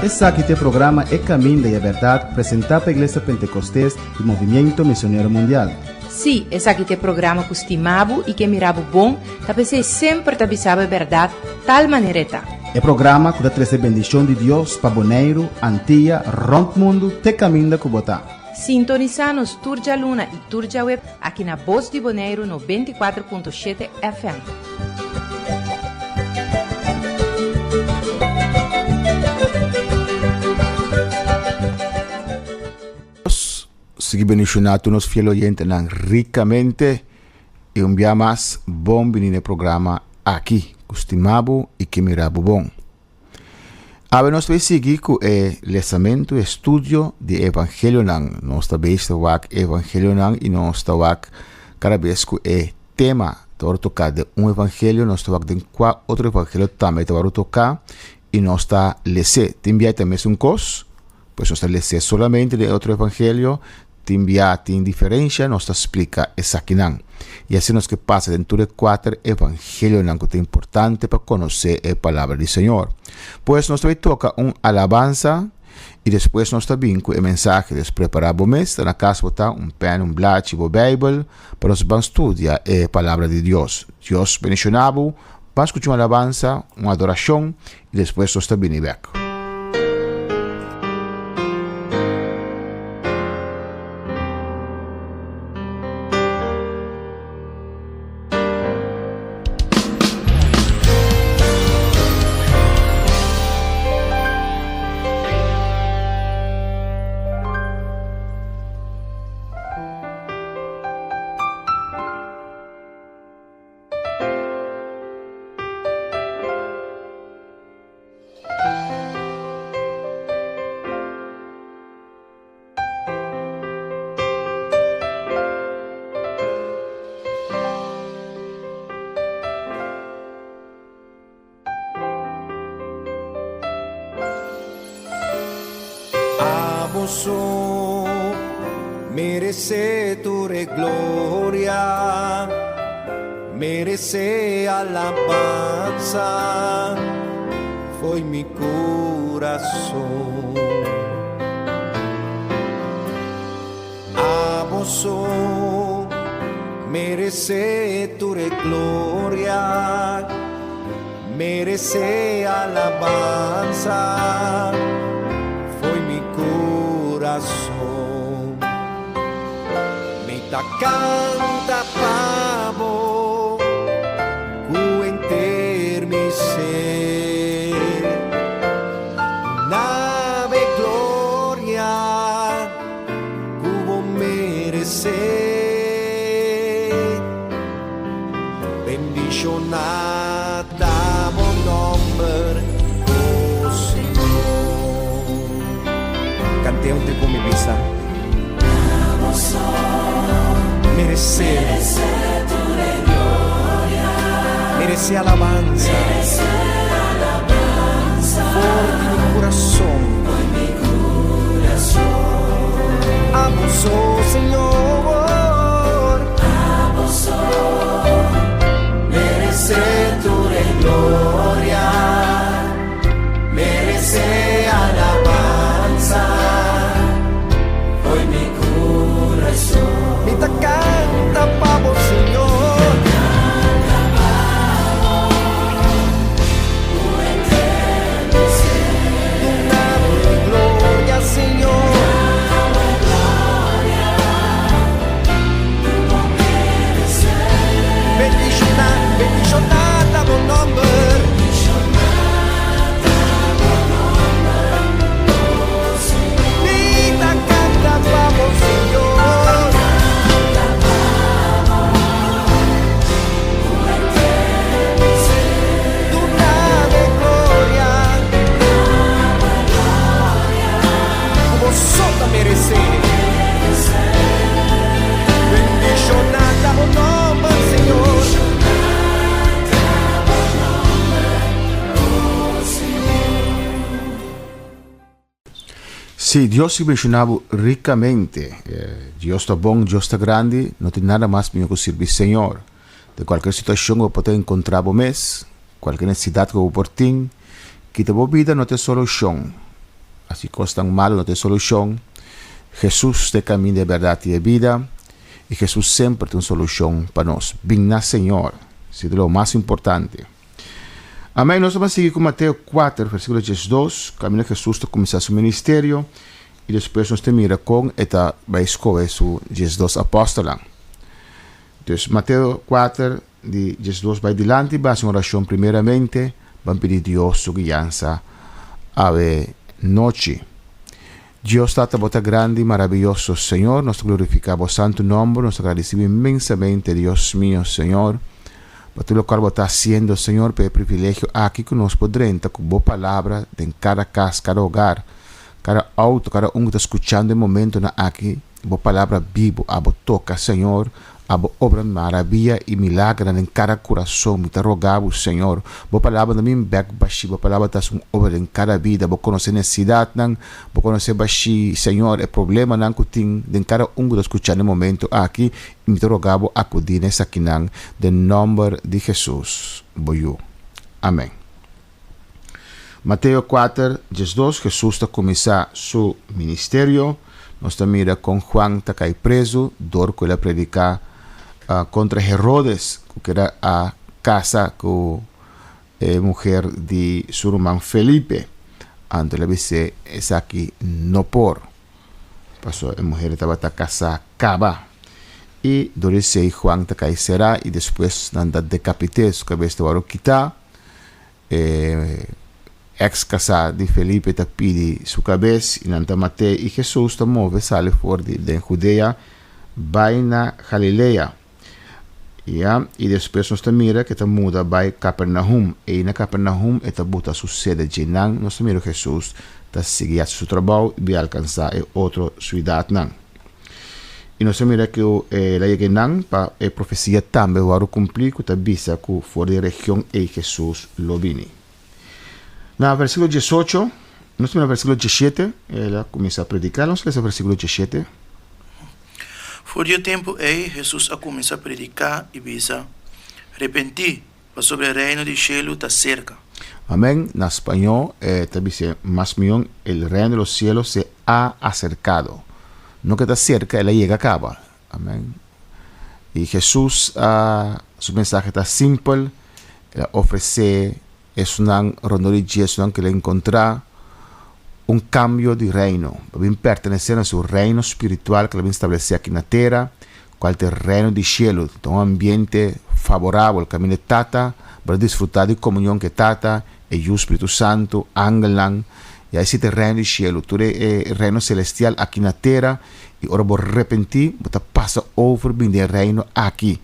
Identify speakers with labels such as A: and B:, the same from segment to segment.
A: Esaki ta e programa E Caminda y e Berdad presenta pa Iglesia Pentecostes y Movimiento Misionero Mundial.
B: Sí, esaki ta e programa ku stima bo i ke mira bo bon, ta p'esei semper ta bisa bo e bèrdat tal manera e ta.
A: E programa ku ta trese bendishon di Dios pa Boneiru, Antia, rònt mundu te kaminda ku bo ta.
B: Sintonisá nos tur djaluna i tur djaweb aki na Bos di Boneiru 94.7 FM.
C: Dios sigui bendiciona tur nos fiel oyentenan ricamente y un bia mas bon bini na e programa aki cu stima bo y ke mira bo bon. Awe nos ta bay sigui cu e lesamento y estudio di e evangelionan. Nos ta bezig ta wak e evangelionan y nos ta wak cada bes cu e tema ta worde toca den un evangelio nos ta wak den cua otro evangelio tambe ta worde toca y nos ta lese. Tin bia ta mesun cos. Pues nos ta lesa solamente den e otro evangelio, tin bia tin diferencia, nos ta splica esakinan. Y asina nos ke pasa den tur e kuater evangelionan ku ta importante pa konosé e palabra di Señor. Pues nos ta bai toka un alabansa y despues nos ta bin ku e mensahe. Dus prepara bo mes, ta na kas bo ta, un pen, un blachi, bo Bijbel, pa nos ban studia e palabra di Dios. Dios bendiciona bo, ban skucha un alabansa, un adoracion y despues nos ta bini bek.
D: Abo so merece tur e gloria, merece alabanza foi mi corazón. Abo so merece tur e gloria, merece alabanza foi mi corazón. Mi ta canta pa bo cu enter mi ser. Nave gloria cu bo merece. Bendiciona ta bo nomber, oh Señor. Cant'e un tempo mi bisa. Merece. Merece alabanza. For di mi corazon. Abo so, Señor. Merece tur e gloria. Merece alabanza. Hoy mi corazón. Mi ta canta pa bo, Señor. Duna gloria, Señor. Bendiciona, bendiciona ta bo nomber. Mi ta canta pa bo, Señor. Duna de gloria. Cu bo so ta merece. Bendiciona ta bo nomber, Señor.
C: Sí, Dios si bendiciona bo ricamente. Dios ta bon, Dios ta grandi, no tin nada mas mihor cu sirbi Señor. Den cualkier situacion cu bo por ta encontra bo mes, cualkier necesidad cu bo por tin. Kita bo bida no ta e solushon. Hasi kosnan malu no ta e solushon. Hesus ta e kaminda, e bèrdat i e bida, i Hesus semper ta un solushon pa nos. Bin na Señor, esei ta lo mas importante. Amèn. Nos ta ban sigui ku Mateo kuater, versíkulo diesdos, kaminda Hesus ta kuminsá su ministerio, i despues nos ta mira kon e ta bai skohe su diesdos apòstelnan. Dus, Mateo kuater, di diesdos bai dilanti, ban hasi un orashon primeramente, ban pidi Dios su guiansa awe nochi. Dios Tata bo ta grandi i marabiyoso Señor, nos ta glorifica bo santu nomber, nos ta gradeci bo inmensamente Dios mio Señor, pa tur locual bo ta haciendo Señor, pa e privilegio aki cu nos por drenta cu bo palabra den cada cas, cada hogar, cada auto, cada un cu ta scuchando e momentonan aki, Bo palabra bibu a bo toka, Señor, a bo obra maravia i milagernan den kada kurason. Mi ta roga bo, Señor, bo palabra no bin bek bashí, bo palabra ta hasi un obra den kada bida. Bo konosé nesesidatnan, bo konosé bashí, Señor, e problemanan ku tin den kada un ku ta skuchá na e momentu aki, i mi ta roga bo akudí na esakinan den nòmber di Hesus, bo Yu. Amèn. Mateo kuater, diesdos, Hesus ta kuminsá su ministerio. Nos ta mira kon Juan ta kai prezu dor ku el a prediká kontra Herodes ku keda a kasa ku e muher di su ruman Felipe. Anto el a bis'é esaki no por, pasobra e muher tabata kasá kaba. I dor esei Juan ta kai será i despues nan ta dekapit'é, su kabes ta wòrdu kitá. E ex kasá di Felipe ta pidi su kabes i nan ta mat'é i Hesus ta move sali for di den Judea bai na Galilea. Ya, i despues nos ta mira ku e ta muda bai Kapernahum. Ei na Kapernahum e ta buta su sede dje nan. Nos ta mira ku Hesus ta sigui hasi su trabou i bai alkansá e otro siudatnan. I nos a mira ku el a yega einan pa e profesia tambe wòrdu kumplí ku ta bisa ku for di e region ei Hesus lo bini. Na versíkulo diesocho, nos ta mira versíkulo dieshete, el a kuminsá prediká. Nos lesa versíkulo dieshete.
E: For di e tempu ei Hesus a kuminsá prediká i bisa, Repentí, pasobra e Reino di shelu ta serka.
C: Amén. Na spañó e ta bis'é mas mion, El reino de los cielos se ha acercado. No ke ta serka, el a yega kaba. Amén. I Hesus a, su mensahe ta simpel, el a ofresé esunnan rondó di dje, esunnan ku el a enkontrá, un kambio di reino, pa bin pertenesé na su reino spiritual ku el a bin stablesé aki na tera, kual ta e reino di shelu. Ta un ambiente faborabel kaminda e Tata bo ta disfrutá di komunion ku e Tata, e Yu, Spiritu Santu, angelnan. I esei ta e reino di shelu, tur e reino selestial aki na tera. I ora bo repentí, bo ta pasa over bin den e reino aki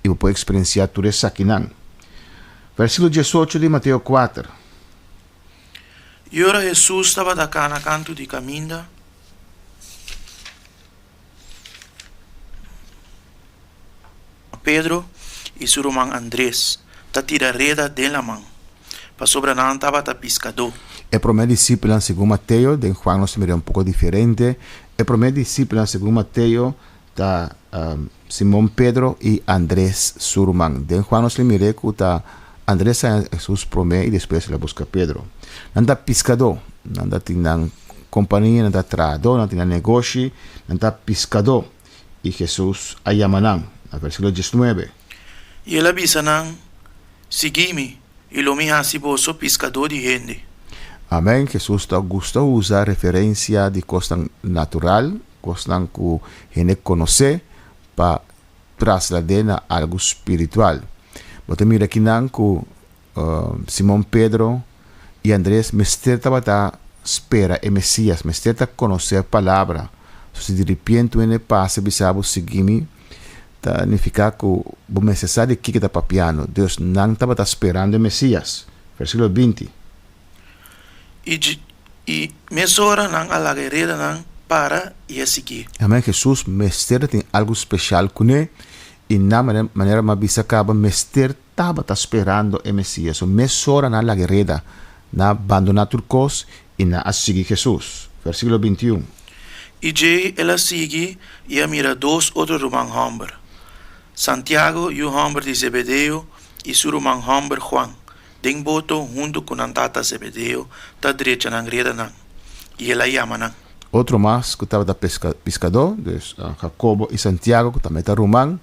C: i bo por eksperensiá tur esakinan. Versíkulo diesocho di Mateo kuater.
E: I ora Hesus tabata kana kantu di kaminda. Pedro i su ruman Andres ta tira reda den laman, pasobra nan tabata piskadó.
C: E promé disipelnan segun Mateo, den Juan nos ta mira un poko diferente. E promé disipelnan segun Mateo ta Simon Pedro i Andres su ruman. Den Juan nos ta mir'é ku ta Andres a haña Hesus promé i despues el a buska Pedro. Nan ta piskadó, nan ta tin nan kompania, nan ta trahadó, nan tin nan negoshi, nan ta piskadó. I Hesus a yama nan, na versíkulo diesnuebe.
E: I el a bisa nan, Sigui mi, i lo mi hasi boso piskadó di hende.
C: Amèn. Hesus ta gusta usa referensia di kosnan natural, kosnan ku hende konosé, pa traslad'é na algu spiritual. Bo ta mira kinan ku Simon Pedro i Andres mester tabata spera e Mesias, mester ta konosé e palabra. So si diripiente un hende pasa i bisa bo sigui mi, ta nifiká ku bo mester sa di kiko ta papiando. Dus nan tabata sperando e Mesias. Versíkulo binti.
E: I i mesora nan a laga e redanan para i a siguié.
C: Amen, Hesus mester ta tin algu speshal kuné i nan, manera mi a bisa kaba, mester tabata sperando e Mesias. So mesora nan a laga e reda, nan a bandoná tur kos i nan a sigui Hesus. Versíkulo bintiun.
E: I djei el a sigui i a mira dos otro ruman hòmber, Santiago, yu hòmber di Zebedeo, i su ruman hòmber Juan. den boto huntu ku nan tata Zebedeo ta drecha nan redanan, i el a yama nan.
C: Otro mas ku tabata peska piskadó, dus Jakobo i Santiago ku tambe ta ruman,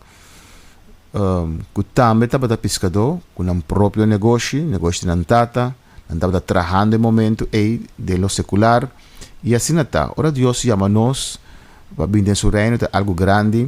C: ku tambe tabata piskadó ku nan propio negoshi, negoshi di nan tata, nan tabata trahando e momentu ei den lo sekular. I asina ta, ora Dios yama nos pa bin den su reino ta algu grandi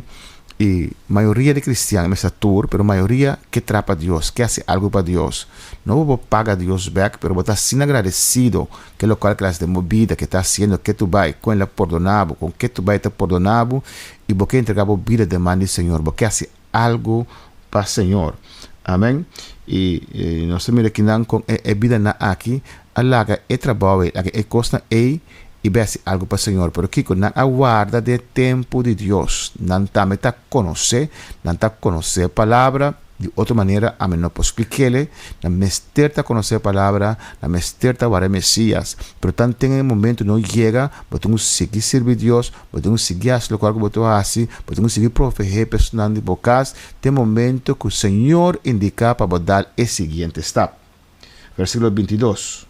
C: i mayoria di kristian, mester tur, pero mayoria ke traha pa Dios, ke hasi algu pa Dios. No bo por paga Dios bek, pero bo ta asina agradesido ke lokual ke el a hasi den bo bida, ke ta hasiendo ke tu bai, kon el a pordona bo, kon ke tu bai ta pordona bo i bo ke entrega bo bida den man di Señor, bo ke hasi algu pa Señor. Amen. I nos ta mira kinan kon e bidanan aki a laga e trabou ei, laga e kosnan ei i bai hasi algu pa Señor. Pero kiko? Nan a warda den e tempu di Dios. Nan tambe ta konosé, nan ta konosé e palabra. Di otro manera ami no por splik'é. Nan mester ta konosé e palabra, nan mester ta warda e Mesias. Pero tanten e momentu no yega, bo tin ku sigui sirbi Dios, Bo tin ku sigui hasi lokual ku bo ta hasi, bo tin ku sigui proveé personan di bo kas te momento ku Señor indiká pa bo dal e siguiente stap. Versíkulo 22.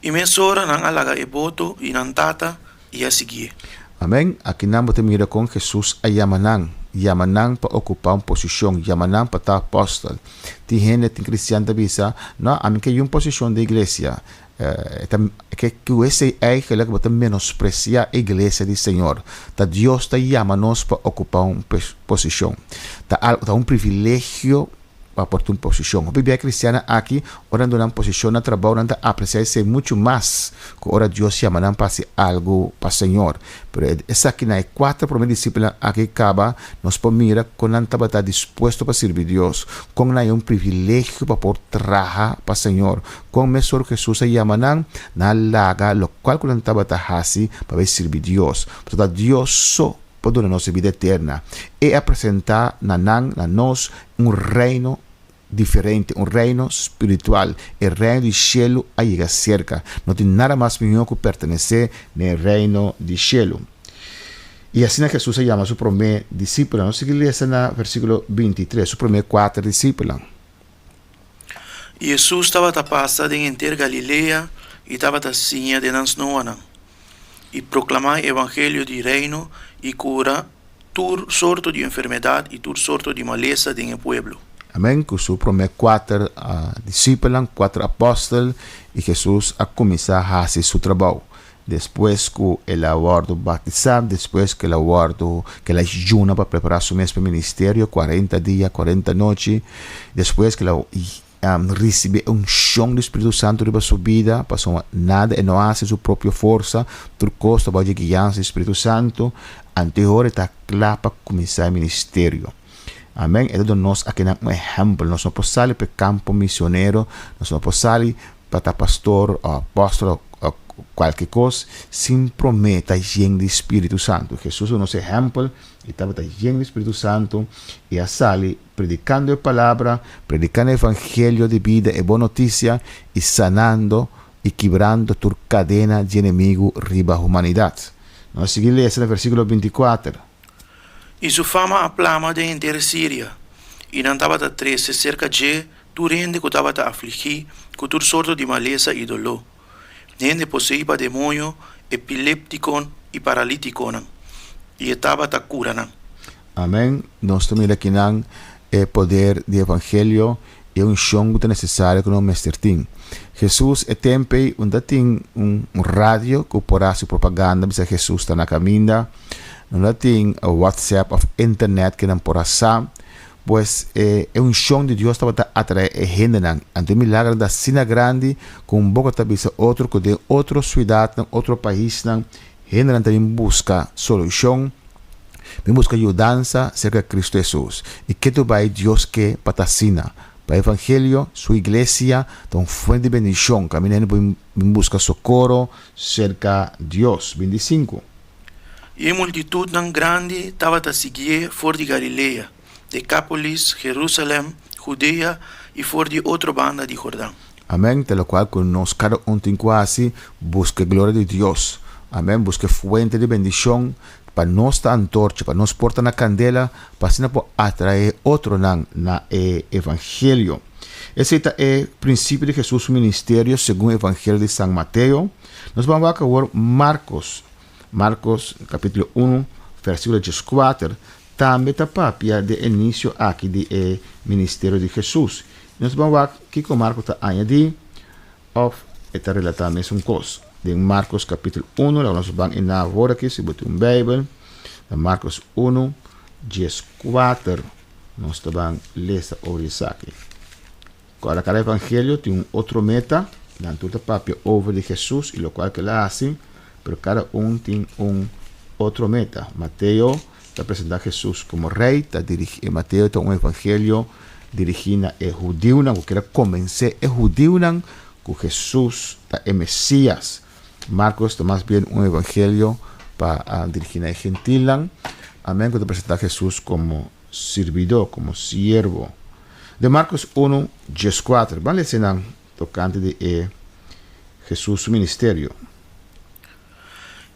E: I mesora nan a laga e boto i nan tata i a siguié.
C: Amèn. Akinan bo ta mira kon Hesus a yama nan, yama nan pa okupá un posishon, yama nan pa ta apòstel. Tin hende, tin kristian ta bisa, No, ami ke yu un posishon den iglesia. E ta ke ku esei eigenlijk bo ta menospresiá e iglesia di Señor. Ta Dios ta yama nos pa okupá un posishon. Ta algu ta un privilegio pa por tin un posishon. Hopi bia kristiannan aki ora nan duna nan posishon na trabou nan ta apresiá esei muchu mas ku ora Dios yama nan pa hasi algu pa Señor. Pero esaki na e kuater promé disipelnan aki kaba nos por mira kon nan tabata dispuesto pa sirbi Dios, kon nan haña un privilegio pa por traha pa Señor, Kon mesor Hesus a yama nan, nan a laga lokual ku nan tabata hasi pa bai sirbi Dios. Pasobra ta Dios so por duna nos e bida eterna. E a presentá na nan, na nos, un reino diferente, un reino spiritual. E reino di shelu a yega serka. No tin nada mas mihó ku pertenesé na e reino di shelu. I asina Hesus a yama su promé disipelnan. Nos sigui lesa na versíkulo 23, su promé kuater disipelnan.
E: I Hesus tabata pasa den henter Galilea i tabata siña den nan snoanan, i proklamá e evangelio di Reino i kura tur sorto di enfermedat i tur sorto di malesa den e pueblo.
C: Amen. Ku su promé kuater disipelnan, kuater apòstel, i Hesus a kuminsá hasi su trabou. Despues ku el a wòrdu batisá, despues ku el a wòrdu, ku el a yuna pa prepará su mes pa e ministerio, kuarenta dia, kuarenta nochi, despues ku el a risibí e unshon di Spiritu Santu riba su bida, pasobra nada e no hasi su propio forsa, tur kos ta bou di e guiansa di Spiritu Santu, anto e ora e ta kla pa kuminsá e ministerio. Amen. E ta duna nos akinan un ehèmpel. Nos no por sali pa e kampo misionero, nos no por sali pa ta pastor o apòstel o kualke kos sin promé ta yen di Spiritu Santu. Hesus ta nos ehèmpel, e tabata yen di Spiritu Santu i a sali predikando e palabra, predikando e evangelio di bida, e bon notisia, i sanando i kibrando tur kadena di enemigu riba humanidat. Nos a sigui lesa na versíkulo 24.
E: I su fama a plama den henter Siria, i nan tabata trese serka dje Tur hende ku tabata afligí ku tur sorto di malesa i doló, hende poseí pa demoño, epiléptikon i paralítikonan, i e tabata kura nan.
C: Amen. Nos ta mira kinan e poder di evangelio i e unshon ku ta nesesario ku nos mester tin. Hesus e tempu ei un ta tin un radio ku por hasi propaganda bisa Hesus ta na kaminda, no ta tin whatsapp òf internet ku nan por a sa. Pues, e e unshon di Dios tabata atraé e hendenan. Anto e milagernan ta asina grandi ku un boka ta bisa otro ku den otro suidatnan, otro paisnan, hendenan ta bin buska solushon, bin buska yudansa serka Kristu Hesus. I ketu bai Dios ke pa ta asina. Pa evangelio, su iglesia, ta un fuente di bendishon kaminda hende por bin buska sokoro serka Dios. 25.
E: I e multitutnan grandi tabata siguié for di Galilea, Dekápolis, Jerusalèm, Judea i for di otro banda di Jordan.
C: Amèn, ta lokual ku nos kada un tin ku hasi, buska e gloria di Dios. Amèn, buska e fuente di bendishon pa nos ta antorcha, pa nos por ta na kandela, pa asina por atraé otronan na e evangelio. Esei ta e prinsipio di Hesus su ministerio segun Evangelio di San Mateo. Nos ban wak awor Marcos. Marcos capítulo 1, versículo 14, tambe ta papia de inicio aki di e ministerio di Hesus. Nos ban wak kiko Marcos ta añadi of e ta relata mesun kos. Den Marcos capítulo 1, laga nos ban ina awor aki si bo tin un Bijbel. Na Marcos 1, 14. Nos ta ban lesa over esaki. Kòrda kada evangelio tin un otro meta, nan tur ta papia over di Hesus i lokual ku el a hasi, pero kada un tin un otro meta. Mateo ta presentá Hesus komo rei, ta dirigí, Mateo ta un evangelio dirigí na e hudiunan ku kier a kombensé e hudiunan ku Hesus ta e Mesias. Marcos ta mas bien un evangelio pa dirigí na e gentilnan, amen, ku ta presentá Hesus komo sirbidó, komo siervo. Den Marcos unu, dieskuater, ban lesa nan tokante di e Hesus su ministerio.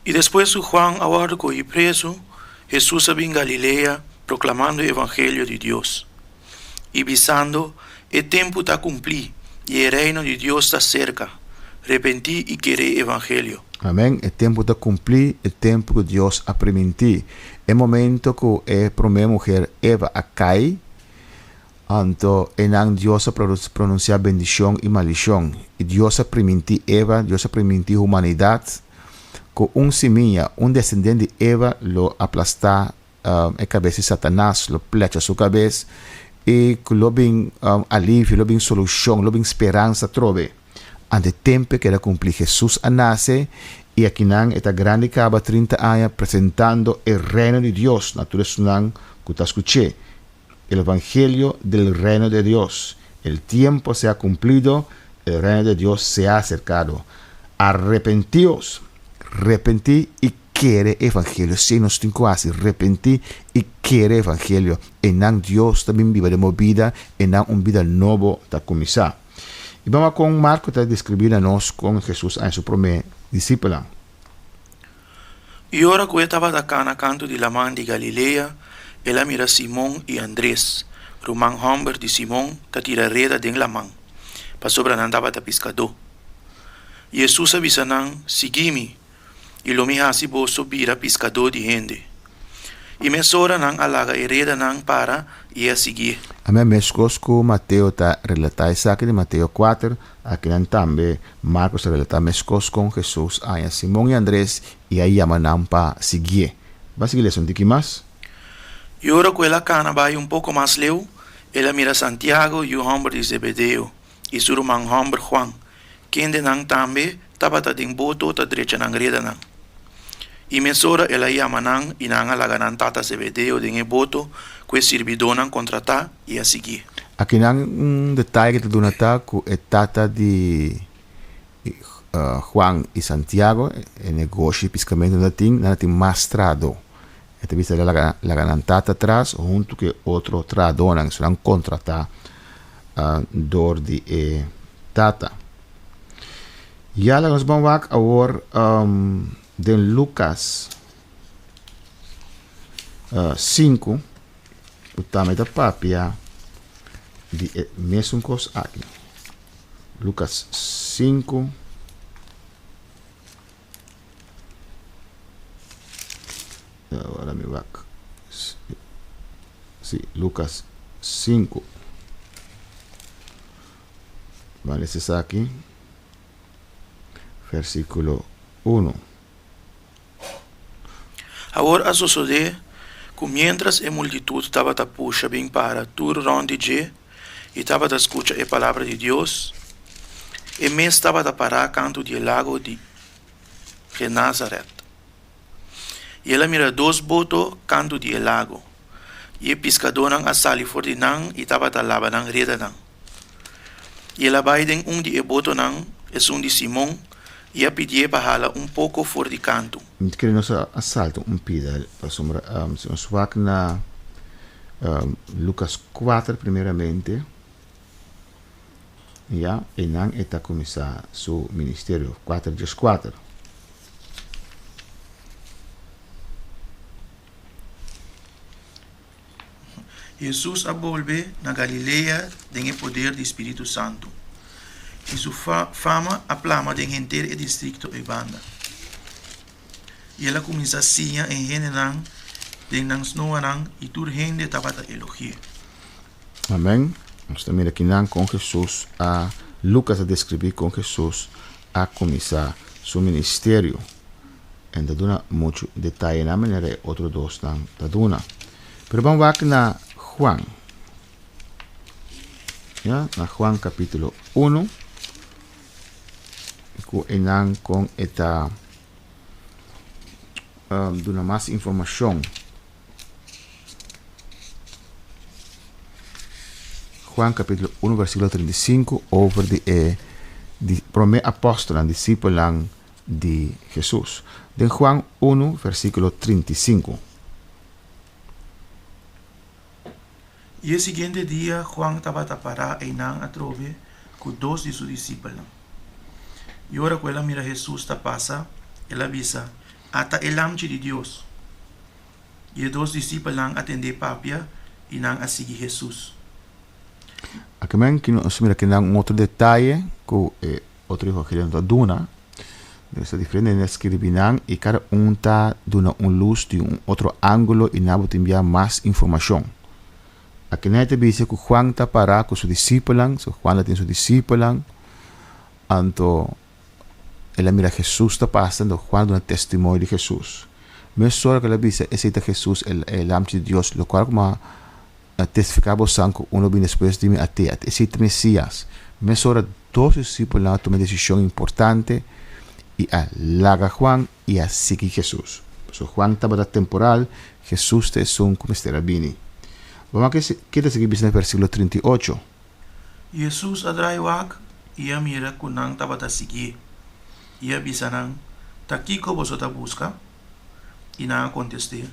E: I despues ku Juan a wòrdu kohi prezu, Hesus a bin Galilea proklamando e evangelio di Dios i bisando, E tempu ta kumplí i e Reino di Dios ta serka. Repentí i kere e evangelio.
C: Amèn. E tempu ta kumplí, e tempu ku Dios a primintí. E momento ku e promé muher Eva a kai, anto einan Dios a pronunsiá bendishon i maldishon. I Dios a primintí Eva, Dios a primintí humanidat, ku un simia, un desendente di Eva lo aplastá e kabes di Satanas, lo plecha su kabes i ku lo bin alivio, lo bin solushon, lo bin speransa atrobe. Ante e tempu e keda kumpli, Hesus a nase i akinan e ta grandi kaba trinta aña presentando e Reino di Dios na tur esunnan ku ta skuch'é. El evangelio del Reino de Dios. El tiempo se ha cumplido, el Reino de Dios se ha acercado. Arrepentíos, repentí i kere evangelio. Si nos tin ku hasi, repentí i kere evangelio. Einan Dios ta bin biba den bo bida, einan un bida nobo ta kuminsá. I ban wak kon Marko ta deskribí na nos kon Hesus a haña su promé disipelnan.
E: I ora ku e tabata kana kantu di laman di Galilea, el a mira Simon i Andres, ruman hòmber di Simon, ta tira reda den laman, pasobra nan tabata piskadó. Hesus a bisa nan, Sigui mi, i lo mi hasi boso bira piskadó di hende. I mesora nan a laga e redanan para i a siguié.
C: Amén, meskos ku Mateo ta relatá esaki den Mateo kuater, akinan tambe Markos ta relatá meskos kon Hesus a haña Simon i Andres i a yama nan pa siguié. Ban sigui lesa un tiki mas.
E: I ora ku el a kana bai un poko mas leu, el a mira Santiago, yu hòmber di Zebedeo, i su ruman hòmber Juan, kendenan tambe tabata den boto ta drecha nan redanan. I mesora el a yama nan i nan a laga nan tata Zebedeo den e boto ku e sirbidónan kontratá i a siguié.
C: Akinan un detaye ku ta duna ta ku e tata di Juan i Santiago e negoshi di piskamentu nan ta tin, nan ta tin mas trahadó. E ta bisa el a laga nan tata atras huntu ku e otro trahadónan, esnan kontratá dor di e tata. Ya laga nos ban wak awor den Lukas 5 ku tambe ta papia di e mesun kos aki. Lukas 5. Ahora mi wak. Sí, Lucas 5. Ban lesa esaki. Versíkulo 1.
E: Awor a sosodé ku miéntras e multitut tabata pusha bin para tur rònt di dje i tabata skucha e palabra di Dios, e mes tabata pará kantu di e lago di Genasaret. I el a mira dos boto kantu di e lago, i e piskadónan a sali for di nan i tabata laba nan redanan. I el a bai den un di e botonan, esun di Simon, i a pidié pa hala un poko for di kantu.
C: Mi ta kere nos a salta un pida, pasobra si nos wak na Lukas kuater primeramente, ya, einan e ta kuminsá su ministerio, kuater dieskuater.
E: Hesus a bolbe na Galilea den e poder di Spiritu Santu, i su fama a plama den henter e distrikto eibanda. I el a kuminsá siña e hendenan den nan snoanan, i tur hende tabata elogi'é.
C: Amèn. Nos ta mira kinan kon Hesus a Lukas a deskribí kon Hesus a kuminsá su ministerio. E ta duna muchu detaye na manera e otro dosnan ta duna. Pero ban wak na Juan. Ya, na Juan kapítulo 1. Ku einan kon e ta um, duna mas informashon. Juan capítulo 1 versículo 35 over di e di promé apóstolnan, disípelnan di Jesús. Den Juan 1 versículo 35.
E: I e siguiente dia Juan tabata pará einan atrobe ku dos di su disipelnan. I ora ku el a mira Hesus ta pasa, el a bisa, Ata e Lamchi di Dios! I e dos disipelnan a tend'é papia i nan a sigui Hesus.
C: Aki men ki nos mira kinan un otro detaye ku e otro evangelio no ta duna. Nos ta diferente den skirbi nan i kada un ta duna un lus di un otro ángulo i nan bo tin bia mas informashon. Aki nan e ta bisa ku Juan ta para ku su disipelnan, so Juan ta tin su disipelnan, anto El a mira Hesus ta pasa, anto Juan a duna testimonio di Hesus. Mesora ku el a bisa esei ta Hesus, e Lamchi di Dios, lokual ku mi a testifiká bosan ku unu bini despues di mi a te, esei ta Mesias. Mesora dos disipelnan a tuma e desishon importante i a laga Juan i a sigui Hesus. Pasobra Juan tabata temporal, Hesus ta esun ku mester a bini. Bo wak ke ta sigui bisa na versíkulo 38.
E: Hesus a drai wak i a mira ku nan tabata siguié, i a bisa nan, Ta kiko boso ta buska? I nan a kontest'é,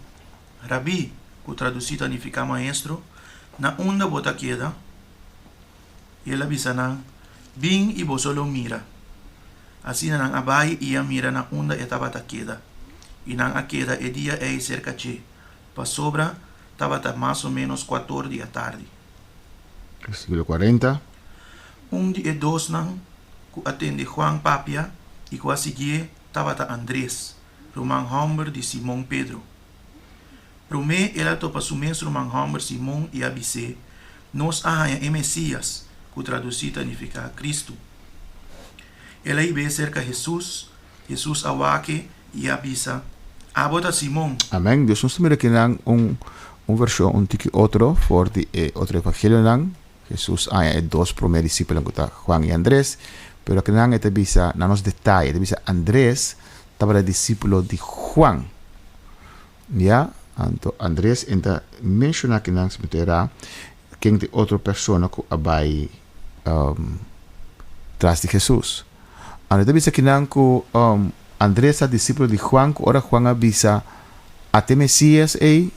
E: Rabí, ku tradusí ta nifiká Maestro, na unda bo ta keda? I el a bisa nan, Bin i boso lo mira. Asina nan a bai i a mira na unda e tabata keda, i nan a keda e dia ei serka dje, pasobra tabata mas o ménos kuator di atardi.
C: Versíkulo 40.
E: Un di e dosnan ku a tende Juan papia i ku a siguié tabata Andres, ruman hòmber di Simon Pedro. Promé el a topa su mes ruman hòmber Simon i a bis'é, Nos a haña e Mesías, ku tradusí ta nifiká Kristu. El a hib'é serka Hesus, Hesus a wak e i a bisa, Abo ta Simon.
C: Amèn. Dios nos ta mira kinan un un vershon un tiki otro for di e otro evangelionan. Hesus a haña e dos promé disipelnan ku ta Juan i Andres, pero kinan e ta bisa na nos detaye, e ta bisa Andres tabata disípulo di Juan. Ya, anto Andres e ta menshoná kinan si mi ta erá ken ta e otro persona ku a bai tras di Hesus. Anto e ta bisa kinan ku Andres ta disípulo di Juan, ku ora Juan a bisa ata e Mesías ei,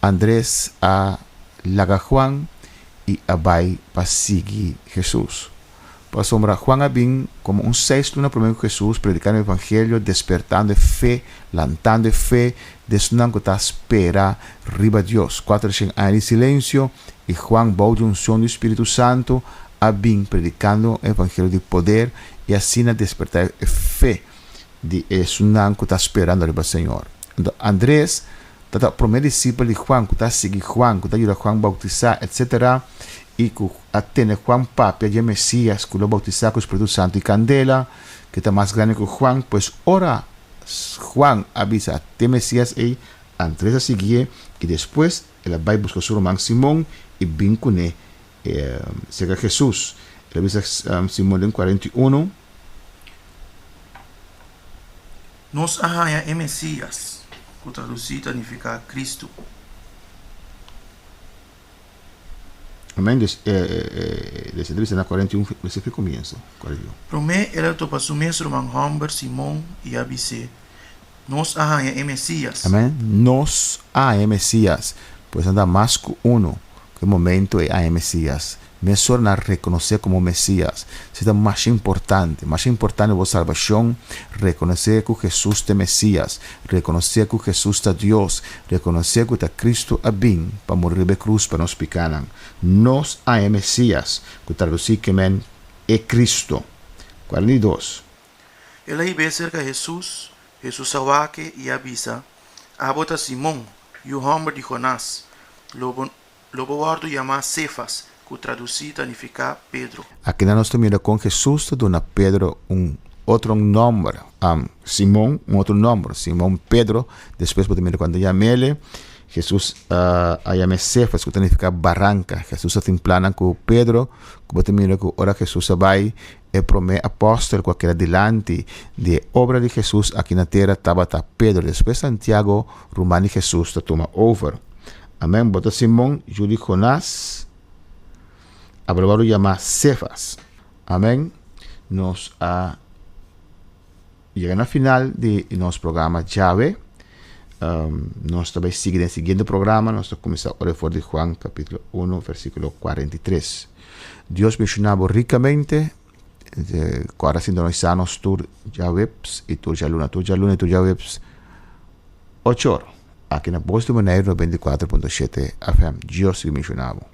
C: Andres a laga Juan i a bai pa sigui Hesus. Pasobra Juan a bin komo un seis luna promé ku Hesus, predikando e evangelio, despertando e fe, lantando e fe di esnan ku ta spera riba Dios. Kuatershen aña di silensio, i Juan, bou di unshon di Spiritu Santu, a bin predikando e evangelio di poder i asina despertá e fe di esunnan ku ta sperando riba Señor. Anto Andres ta ta promé disipel di Juan ku ta sigui Juan, ku ta yuda Juan boutisá, etsetera, i ku a tene Juan papia dje Mesías ku lo boutisá ku Spiritu Santu i kandela, ke ta mas grandi ku Juan. Pues ora Juan a bisa te Mesías ei, Andres a siguié i despues el a bai buska su ruman Simon i bin kuné serka Hesus. El a bisa Simon den 41.
E: Nos a haña e Mesías, ku tradusí ta nifiká Kristu.
C: Amèn. Des e ta bisa na 41, versíkulo komienso, 41.
E: Promé el a topa su mes ruman hòmber Simon i a bis'é, Nos a haña e Mesías.
C: Amèn. Nos a haña e Mesías. Pues nan ta mas ku unu ku e momento ei haña e Mesías. Mesora nan a rekonosé komo Mesias. Esei ta masha importante. Masha importante bo salbashon, rekonosé ku Hesus ta e Mesias, rekonosé ku Hesus ta Dios, rekonosé ku ta Kristu a bin pa muri riba e krus pa nos pikanan. Nos a e Mesias, ku tradusí ke men e Kristu. 42.
E: El a hib'é serka Hesus, Hesus a wak e i a bisa, Abo ta Simon, yu hòmber di Jonás. Lo bo lo bo wòrdu yamá Sefas, ku tradusí ta nifiká Pedro.
C: Akinan nos ta mira kon Hesus ta duna Pedro un otro nòmber, Simon, un otro nòmber, Simon Pedro. Despues bo ta mira kuantu yam'el, Hesus a yam'é Sefas, ku ta nifiká baranka. Hesus a tin plannan ku Pedro, ku bo ta mira ku ora Hesus a bai, E promé apòstel ku a keda dilanti di e obra di Hesus aki na tera tabata Pedro. Despues Santiago, ruman di Hesus, ta tuma over. Amèn. Bo ta Simon, yu di Jonás, a bo wòrdu yamá Sefas. Amèn. Nos a yega na final di nos programa djawe. Nos ta bai sigui den siguiente programa. Nos ta kuminsá ora for di Juan kapítulo 1 versíkulo 43. Dios benshoná bo rikamente. Ku ora sintonisá nos tur djaweps i tur djaluna. Tur djaluna i tur djaweps ocho or. Aki na Bos di Boneiru 94.7 FM. Dios sigui benshoná bo.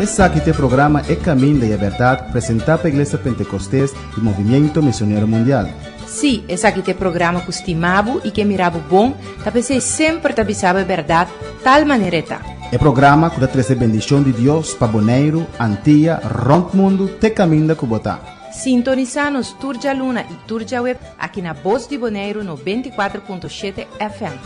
A: Esaki ta e programa E Caminda y e Berdad presenta pa Iglesia Pentecostes y Movimiento Misionero Mundial.
B: Sí, esaki ta e programa ku stima bo i ke mira bo bon, ta p'esei semper ta bisa bo e bèrdat tal manera e ta.
A: E programa ku ta trese bendishon di Dios pa Boneiru, Antia, rònt mundu te kaminda ku bo ta.
B: Sintonisá nos tur djaluna i tur djaweb aki na Bos di Boneiru 94.7 FM.